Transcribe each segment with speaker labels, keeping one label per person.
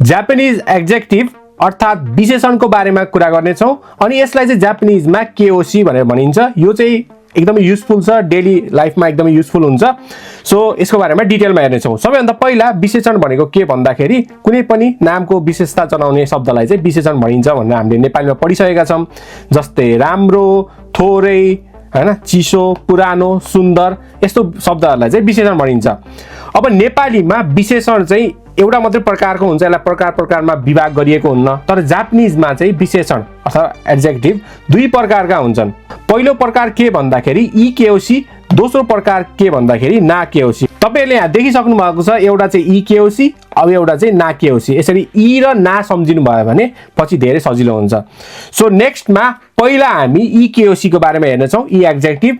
Speaker 1: Japanese एड्जेक्टिभ अर्थात् विशेषणको बारेमा कुरा गर्नेछौँ अनि यसलाई चाहिँ जापानिजमा केओसी भनेर भनिन्छ। यो चाहिँ एकदमै युजफुल छ, डेली लाइफमा एकदमै युजफुल हुन्छ। सो यसको बारेमा डिटेलमा हेर्नेछौँ। सबैभन्दा पहिला विशेषण भनेको के भन्दाखेरि कुनै पनि नामको विशेषता जनाउने शब्दलाई चाहिँ विशेषण भनिन्छ भनेर हामीले नेपालीमा पढिसकेका छौँ। जस्तै राम्रो, थोरै, हैन, चिसो, पुरानो, सुन्दर यस्तो शब्दहरूलाई चाहिँ विशेषण भनिन्छ। अब नेपालीमा विशेषण चाहिँ एउटा मात्रै प्रकारको हुन्छ, यसलाई प्रकारमा विभाग गरिएको हुन्न। तर जापानिजमा चाहिँ विशेषण अथवा एड्जेक्टिभ दुई प्रकारका हुन्छन्। पहिलो प्रकार के भन्दाखेरि ई केओसी, दोस्रो प्रकार के भन्दाखेरि ना केओसी। तपाईहरुले यहाँ देखिसक्नु भएको छ, एउटा चाहिँ ई केओसी, अब एउटा चाहिँ ना केओसी। यसरी ई र ना सम्झिनु भयो भने पछि धेरै सजिलो हुन्छ। सो नेक्स्टमा पहिला हामी ई केओसी को बारेमा हेर्नेछौँ, ई एड्जेक्टिभ।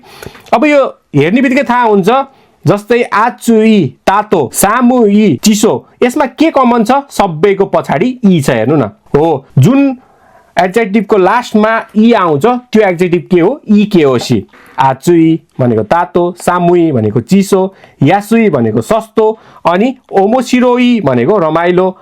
Speaker 1: अब यो हेर्ने बित्तिकै थाहा हुन्छ, जस्तै आचुई तातो, सामुई चिसो, यसमा के कमन छ? सबैको पछाडि ई छ। हेर्नु न, हो जुन एड्जेक्टिभको लास्टमा ई आउँछ त्यो एड्जेक्टिभ के हो? ई केओसी। आचुई भनेको तातो, सामुई भनेको चिसो, यासुई भनेको सस्तो, अनि ओमोसिरोई भनेको रमाइलो,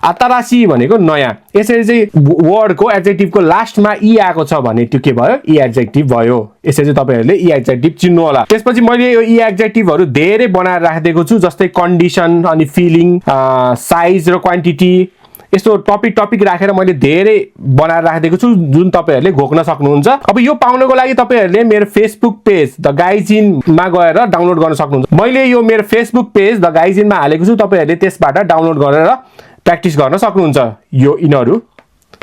Speaker 1: आतारासी भनेको नयाँ। यसरी चाहिँ वर्डको एड्जेक्टिभको लास्टमा ई आएको छ भने त्यो के भयो? ई एड्जेक्टिभ भयो। यसरी चाहिँ तपाईहरुले ई एड्जेक्टिभ चिन्नु होला। त्यसपछि मैले यो ई एड्जेक्टिभहरु धेरै बनाएर राखिदिएको छु, जस्तै कन्डिसन अनि फिलिङ, साइज र क्वान्टिटी, यस्तो टपिक राखेर मैले धेरै बनाएर राखिदिएको छु जुन तपाईहरुले घोक्न सक्नुहुन्छ। अब यो पाउनको लागि तपाईहरुले मेरो फेसबुक पेज द गाइजिनमा गएर डाउनलोड गर्न सक्नुहुन्छ। मैले यो मेरो फेसबुक पेज द गाइजिनमा हालेको छु, तपाईहरुले त्यसबाट डाउनलोड गरेर प्र्याक्टिस गर्न सक्नुहुन्छ। यो यिनीहरू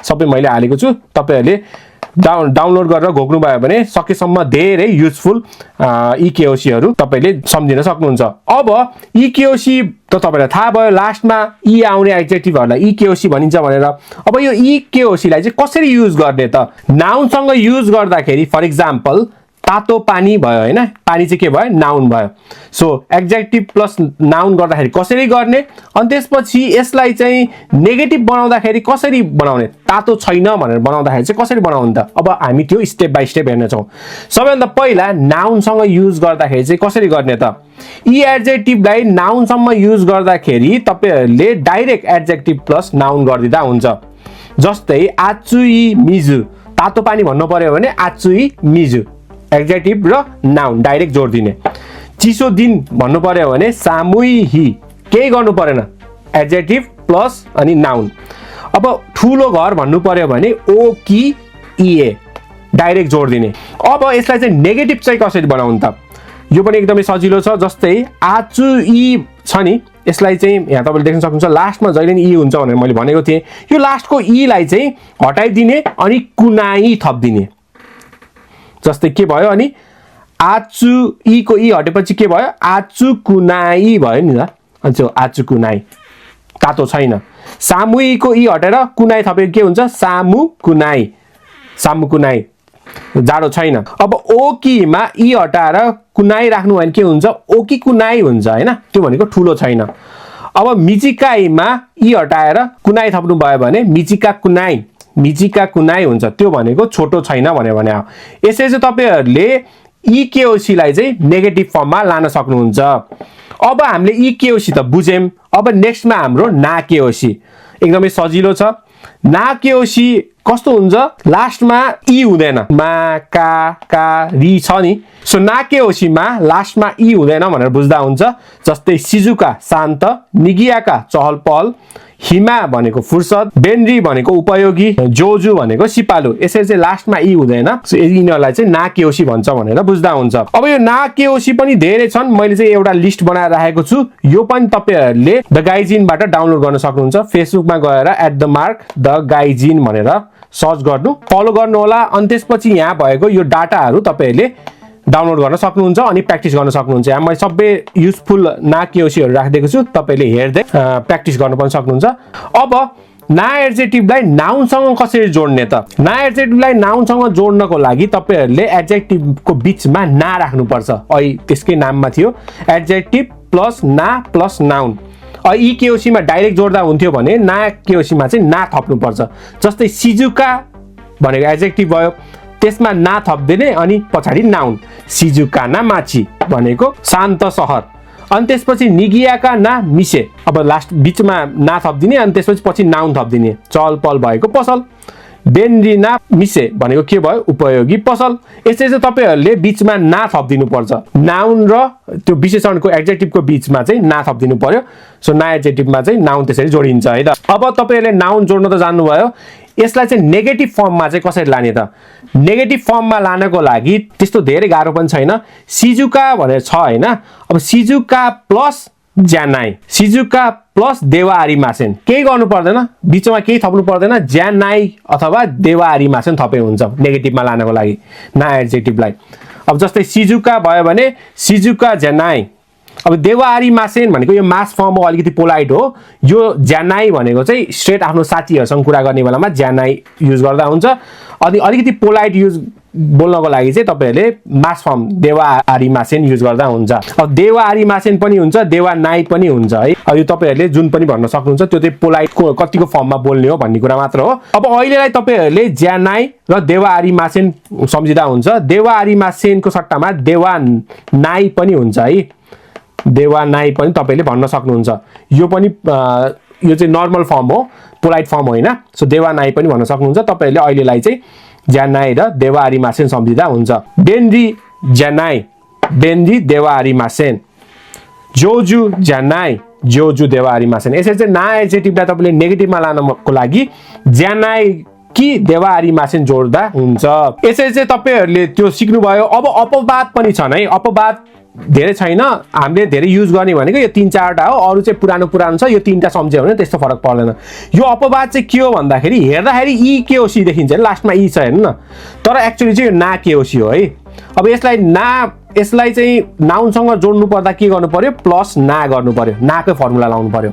Speaker 1: सबै मैले हालेको छु, तपाईहरुले डाउनलोड गरेर घोक्नु भयो भने सकेसम्म धेरै युजफुल ई केओसीहरु तपाईले सम्झिन सक्नुहुन्छ। अब ई केओसी त तपाईलाई थाहा भयो, लास्टमा ई आउने एड्जेक्टिभहरुलाई ई केओसी भनिन्छ भनेर। अब यो ई केओसीलाई चाहिँ कसरी युज गर्ने त? नाउनसँग युज गर्दाखेरि फर एक्जाम्पल तातो पानी भयो, हैन, पानी चाहिँ के भयो? नाउन भयो। सो एड्जेक्टिभ प्लस नाउन गर्दाखेरि कसरी गर्ने, अनि त्यसपछि यसलाई चाहिँ नेगेटिभ बनाउँदाखेरि कसरी बनाउने? तातो छैन भनेर बनाउँदाखेरि चाहिँ कसरी बनाउने त? अब हामी त्यो स्टेप बाइ स्टेप हेर्नेछौँ। सबैभन्दा पहिला नाउनसँग युज गर्दाखेरि चाहिँ कसरी गर्ने त? यी एड्जेक्टिभलाई नाउनसम्म युज गर्दाखेरि तपाईहरुले डाइरेक्ट एड्जेक्टिभ प्लस नाउन गरिदिँदा हुन्छ। जस्तै आचुई मिजु, तातो पानी भन्नु पर्यो भने आचुई मिजु, एड्जेक्टिभ र नाउन डाइरेक्ट जोड दिने। चिसो दिन भन्नु पर्यो भने सामुई हि, केही गर्नु परेन, एड्जेक्टिभ प्लस अनि नाउन। अब ठुलो घर भन्नु पर्यो भने ओ कि इए, डाइरेक्ट जोड दिने। अब यसलाई चाहिँ नेगेटिभ चाहिँ कसरी बनाउनु त? यो पनि एकदमै सजिलो छ। जस्तै आचुई छ नि, यसलाई चाहिँ यहाँ तपाईले देख्न सक्नुहुन्छ, लास्टमा जहिले नि ई हुन्छ भनेर मैले भनेको थिएँ। यो लास्टको ई लाई चाहिँ हटाइदिने अनि कुनाई थप्दिने। जस्तै के भयो अनि आचु ई को ई हटेपछि के भयो? आचु कुनाई भयो नि त। अच्छा, आचु कुनाई, तातो छैन। सामुई को ई हटेर कुनाई थपेको के हुन्छ? सामु कुनाई, सामु कुनाई, जाडो छैन। अब ओकीमा ई हटाएर कुनाई राख्नु भने के हुन्छ? ओकी कुनाई हुन्छ, हैन, त्यो भनेको ठुलो छैन। अब मिचिकाईमा ई हटाएर कुनाई थप्नु भयो भने मिचिका कुनाई, मिचिका कुनाई हुन्छ, त्यो भनेको छोटो छैन भनेर भने हो। यसै चाहिँ तपाईहरुले ई केओसी लाई चाहिँ नेगेटिभ फर्ममा लान सक्नुहुन्छ। अब हामीले ई केओसी त बुझ्यौं। अब नेक्स्टमा हाम्रो ना केओसी एकदमै सजिलो छ। ना केओसी कस्तो हुन्छ? लास्टमा ई हुँदैन, मा का री छ नि। सो ना केओसीमा लास्टमा ई हुँदैन भनेर बुझ्दा हुन्छ। जस्तै सिजुका शान्त, निगियाका चहल पहल, हिमा भनेको फुर्सद, बेनरी भनेको उपयोगी, जोजु भनेको सिपालु। यसरी चाहिँ लास्टमा ई हुँदैन। सो यिनीहरूलाई चाहिँ ना केओसी भन्छ भनेर बुझ्दा हुन्छ। अब यो ना केओसी पनि धेरै छन्, मैले चाहिँ एउटा लिस्ट बनाएर राखेको छु। यो पनि तपाईहरुले द गाइजिनबाट डाउनलोड गर्न सक्नुहुन्छ। फेसबुकमा गएर @द गाइजिन भनेर सर्च गर्नु, फलो गर्नु होला। अनि त्यसपछि यहाँ भएको यो डाटाहरू तपाईहरुले डाउनलोड गर्न सक्नुहुन्छ अनि प्र्याक्टिस गर्न सक्नुहुन्छ। यहाँ मैले सबै युजफुल ना केओसीहरु राखिदिएको छु, तपाईले हेर्दै प्र्याक्टिस गर्न पनि सक्नुहुन्छ। अब ना एड्जेक्टिभलाई नाउनसँग कसरी जोड्ने त? ना एड्जेक्टिभलाई नाउनसँग जोड्नको लागि तपाईहरुले एड्जेक्टिभको बीचमा ना राख्नुपर्छ। अहिले त्यसकै नाममा थियो एड्जेक्टिभ प्लस ना प्लस नाउन। ई केओसीमा डाइरेक्ट जोड्दा हुन्थ्यो भने ना केओसीमा चाहिँ ना थप्नुपर्छ। जस्तै सिजुका भनेको एड्जेक्टिभ भयो, त्यसमा ना थप्दिने अनि पछाडि नाउन। सिजुका ना माची भनेको शान्त सहर। अनि त्यसपछि निगियाका ना मिसे, अब लास्ट बिचमा ना थपिदिने अनि त्यसपछि पछि नाउन थपिदिने, चहल पहल भएको पसल। बेनरी ना मिसे भनेको के भयो, उपयोगी पसल। यसरी चाहिँ तपाईहरुले बिचमा ना थपिदिनु पर्छ, नाउन र त्यो विशेषणको एडजेक्टिभको बिचमा चाहिँ ना थपिदिनु पर्यो। सो ना एडजेक्टिभमा चाहिँ नाउन त्यसरी जोडिन्छ है त। अब तपाईहरुले नाउन जोड्न त जान्नुभयो, यसलाई चाहिँ नेगेटिभ फर्ममा चाहिँ कसरी लाने त? नेगेटिभ फर्ममा लानको लागि त्यस्तो धेरै गाह्रो पनि छैन। सिजुका भनेर छ हैन, अब सिजुका प्लस ज्यानाई, सिजुका प्लस देवा आरिमासेन, केही गर्नु पर्दैन, बिचमा केही थप्नु पर्दैन, ज्यानाई अथवा देवा आरिमासेन थपे हुन्छ नेगेटिभमा लानको लागि ना एडजेक्टिभलाई। अब जस्तै सिजुका भयो भने सिजुका ज्यानाई, अब देवा आरिमासेन भनेको यो मास फर्म हो, अलिकति पोलाइट हो। यो ज्यानाई भनेको चाहिँ स्ट्रेट आफ्नो साथीहरुसँग कुरा गर्ने बेलामा ज्यानाई युज गर्दा हुन्छ। अनि अलिकति पोलाइट युज बोल्नको लागि चाहिँ तपाईहरुले मास फर्म देवा आरिमासेन युज गर्दा हुन्छ। अब देवा आरिमासेन पनि हुन्छ, देवा नाई पनि हुन्छ है। अब यो तपाईहरुले जुन पनि भन्न सक्नुहुन्छ, त्यो चाहिँ पोलाइटको कतिको फर्ममा बोल्ने हो भन्ने कुरा मात्र हो। अब अहिलेलाई तपाईहरुले ज्यानाई र देवा आरिमासेन सम्झिदा हुन्छ। देवा आरिमासेनको सट्टामा देवा नाई पनि हुन्छ है, देवा नाई पनि तपाईले भन्न सक्नुहुन्छ। यो पनि यो चाहिँ नर्मल फर्म हो, पोलाइट फर्म होइन। सो देवा नाई पनि भन्न सक्नुहुन्छ। तपाईहरुले अहिलेलाई चाहिँ ज्यानाई र देवा आरिमासेन सम्झिदा हुन्छ। बेनरी ज्यानाई, बेनरी देवा आरिमासेन। जोजु ज्यानाई, जोजु देवा आरिमासेन। यसरी चाहिँ ना एडजेक्टिभलाई तपाईले नेगेटिभमा लानको लागि ज्यानाई कि देवा आरिमासेन जोड्दा हुन्छ। यसरी चाहिँ तपाईहरुले त्यो सिक्नुभयो। अब अपवाद पनि छन् है, अपवाद धेरै छैन, हामीले धेरै युज गर्ने भनेको यो 3-4 टा हो, अरु चाहिँ पुरानो पुरानो छ। यो 3 टा सम्झ्यो भने त्यस्तो फरक पर्दैन। यो अपवाद चाहिँ के हो भन्दाखेरि हेर्दाखेरि ई के हो सी देखिन्छ, लास्टमा ई छ हेर्नु न, तर एक्चुअली चाहिँ यो ना के हो सी हो है। अब यसलाई चाहिँ नाउनसँग जोड्नु पर्दा के गर्नु पर्यो, प्लस ना गर्नु पर्यो, नाकै फर्मुला लाउनु पर्यो।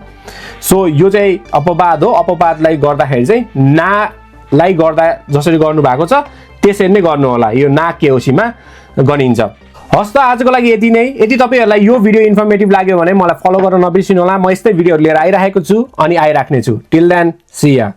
Speaker 1: सो यो चाहिँ अपवाद हो। अपवादलाई गर्दाखेरि चाहिँ नालाई गर्दा जसरी गर्नु भएको छ त्यसरी नै गर्नु होला, यो ना के हो सीमा गनिन्छ। हस् त, आजको लागि यति नै। यदि तपाईहरुलाई यो भिडियो इन्फर्मेटिभ लाग्यो भने मलाई फलो गर्न नबिर्सिनु होला। म यस्तै भिडियोहरु लिएर आइराखेको छु अनि आइराख्ने छु। टिल देन सी या।